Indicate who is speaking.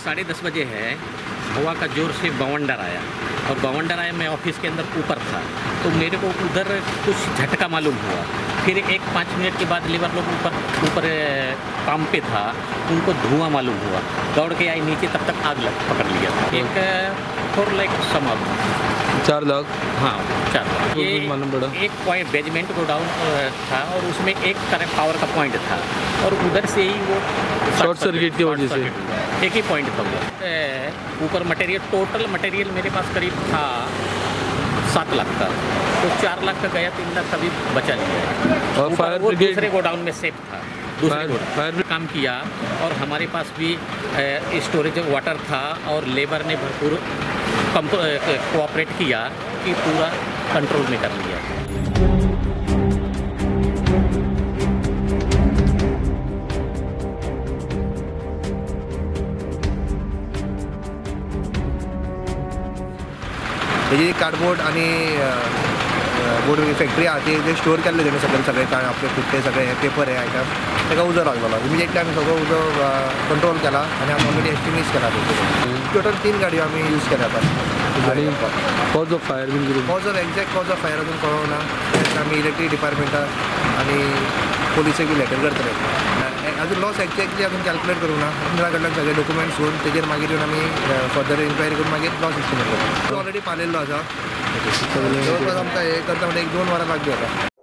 Speaker 1: 10:30 बजे है, हवा का जोर से बवंडर आया और बवंडर आया, मैं ऑफिस के अंदर ऊपर था तो मेरे को उधर कुछ झटका मालूम हुआ। फिर एक 5 मिनट के बाद लेबर लोग ऊपर ऊपर काम पे था, उनको धुआं मालूम हुआ, दौड़ के आई नीचे, तब तक आग लग पकड़ लिया था। एक 4 लाख सम
Speaker 2: 4 लाख,
Speaker 1: हाँ 4 लाख। ये
Speaker 2: मालूम पड़ा।
Speaker 1: एक पॉइंट बेजमेंट गोडाउन था और उसमें एक करंट पावर का पॉइंट था और उधर से ही वो
Speaker 2: शॉर्ट सर्किट की वजह से
Speaker 1: एक ही पॉइंट था उधर। ऊपर मटेरियल, टोटल मटेरियल मेरे पास करीब था 7 लाख का, तो 4 लाख का गया, 3 लाख का भी बचा लिया।
Speaker 2: और फायर ब्रिगेड
Speaker 1: दूसरे गोडाउन में सेफ था, दूसरे गोडाउन काम किया और हमारे पास भी स्टोरेज वाटर था और लेबर ने भरपूर कोऑपरेट किया कि पूरा कंट्रोल में कर लिया।
Speaker 3: तेजी कार्डबोर्ड आनी बोर्ड फॅक्टरी आहा ती स्टोर केल्ले तेणी सगळे सगळे आपले कुट्टे सगळे हे पेपर हे आयटम ताका उजो लागलेलो। इमिजिएटली आमी सगळो उजो कंट्रोल केला आनी आमी ऑलरेडी एस्टिमेट केला। टोटल 3 गाडयो आमी यूज केल्या आतां।
Speaker 2: कॉज ऑफ फायर बीन कितें?
Speaker 3: Cause of exact cause of fire अजून कळोंक ना। आमी इलेक्ट्रीक डिपार्टमेंटाक आनी पोलिसेक बी लेटर करतले। अजून लॉस एक्झॅक्टली अजून कॅल्क्युलेट करूंक ना, इंजिना कडल्यान सगळे डॉक्युमेंट्स घेवन तेजेर मागीर येवन आमी फर्दर इन्क्वायरी करून मागीर लॉस एस्टिमेट करता। ऑलरेडी पालेल्लो आसा, जवळपास आमकां हें करता म्हणजे 1-2 वरां लागली आतां।